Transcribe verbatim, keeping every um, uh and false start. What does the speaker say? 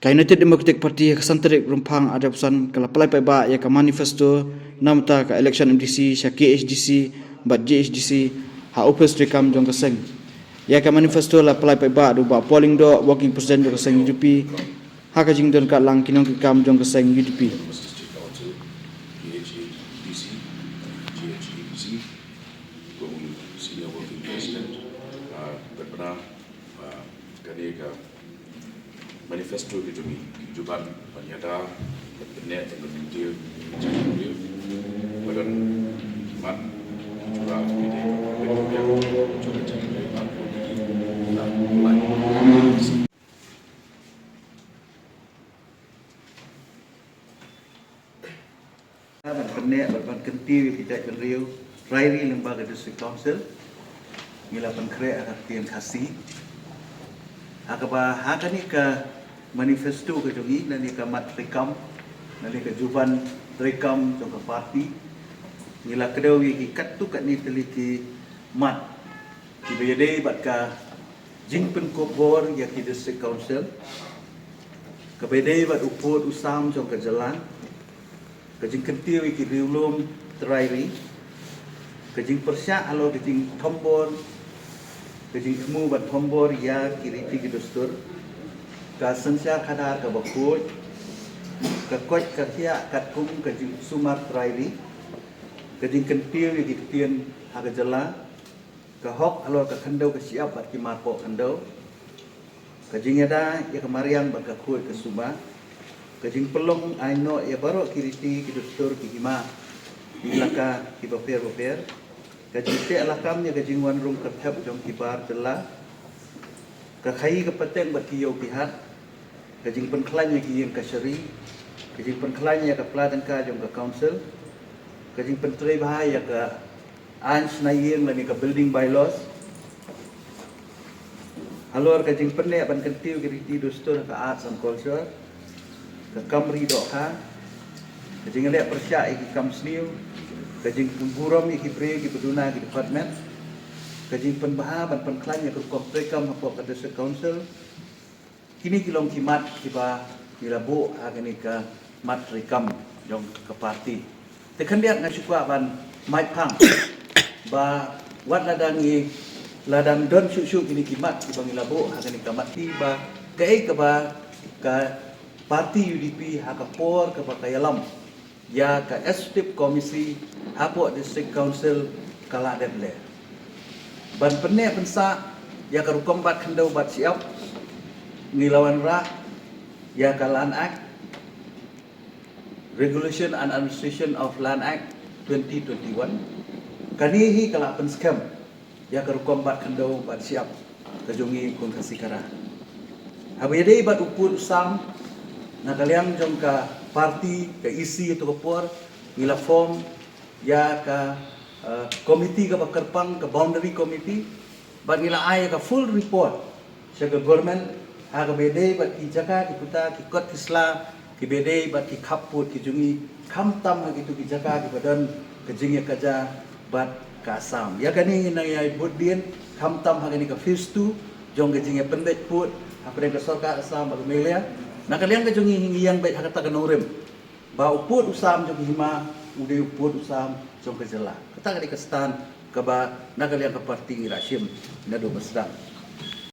Ka United Democratic Party ha ka san tarik Rymphang arhajar arphew san ka la pynlait paidbah ïa ka manifesto namar ka election M D C sha K H D C bad J H D C ha ophis treikam jong ka seng. Ïa ka manifesto la pynlait paidbah da u Bah Paul Lyngdoh, Working President jong ka seng U D P, ha ka jingdon ka lang ki nongtreikam jong ka seng U D P. Senior Working President, ah, bad bna, ah, kane ka manifesto ka jong ngi, ki juban ban ïada, ban bynñiaw, ban bynñiaw, ban bynñiaw, ban bynñiaw, ban bynñiaw, ban bynñiaw, ban bynñiaw, ban bynñiaw, ban bynñiaw, ban bynñiaw, ban bynñiaw. Ban pyneh bad ban kyntiew ïa ki jaitbynriew trai ri lyngba ka District Council. Ngi la pynkhreh ha ka ktien Khasi. Ha kaba ha kane ka manifesto ka jong ngi, na ne ka mat treikam, na ne ka juban treikam jong ka party, ngi la kdew ïa ki katto katne tylli ki mat kiba ïadei bad ka jingpynkup bor ïa ki District Council, kaba ïadei bad u pud u sam jong ka jylla, ka jingkyntiew ïa ki riewlum trai ri, ka jingpyrshah halor ka jingthombor, ka jingthmu ban thombor ïa ki riti ki dustur, ka synshar khadar kaba khuid, ka koit ka khiah katkum ka jingsumar trai ri, ka jingkyntiew ïa ki ktien ha ka jylla, ka hok halor ka khyndew ka shyiap bad ki marpoh khyndew, ka jingïada ïa ka mariang bad ka khuid ka suba, ka jingpynlong aiñ noh ïa baroh ki riti ki dustur ki hima, ki elaka kiba pher bapher, ka jingteh lakam ïa ka jingwan rung kyrthep jong ki bar jylla, ka khaïi ka pateng bad ki ïew ki hat, ka jingpynkhlaiñ ïa ki ïing kashari, ka jingpynkhlaiñ ïa ka pla tyngka jong ka council, ka jingpyntrei bha ïa ka aiñ shna ïing lane ka building bylaws. Halor ka jingpyneh ban kyntiew ki riti dustur ha ka arts and culture, ka kam ri dohkha, ka jingïaleh pyrshah ïa ki kam sniew, ka jingpynburom ïa ki briew kiba duna ki department, ka jingpynbha ban pynkhlaiñ ïa ka rukom treikam hapoh ka District Council. Kine ki long ki mat kiba ngi la buh ha kane ka mat treikam jong ka party. Te khyndiat nga shu kwah ban mait phang ba wat la dang ngi la dang don shuh shuh kine ki mat kiba ngi la buh ha kane ka mat, ba kaei kaba ka party U D P ha ka por kaba ka ïalam ïa ka Executive Committee hapoh District Council ka la dep leh. Ban pynneh pynsah ïa ka rukom bat khyndew bat shyiap, ngi la wanrah ïa ka Land Act, Regulation and Administration of Land Act twenty twenty-one. Kane hi ka la pynskhem ïa ka rukom bat khyndew bat shyiap ka jong ngi khun Khasi Khara. Haba ïadei bad u pud u sam, na ka liang jong ka party, ka E C ha kato ka por, ngi la form ïa ka, eh, committee kaba kyrpang, ka boundary committee, bad ngi la ai ïa ka full report sha ka government ha kaba ïadei bad ki jaka ki puta, ki kot ki sla kiba ïadei bad ki khappud ki jong ngi, khamtam ha kito ki jaka kiba don ka jingïakajia bad ka Assam. Ïa kane ngi nang ïai bud dien, khamtam ha kane ka phase two jong ka jingïapynbeit pud hapdeng ka sorkar Assam bad ka Meghalaya. Na ka liang ka jong ngi, ngi ïeng beit ha kata ka nongrim ba u pud u sam jong ka hima u dei u pud u sam jong ka jylla. Kata ka dei ka stand kaba na ka liang ka party ngi la shim naduh ba sdang.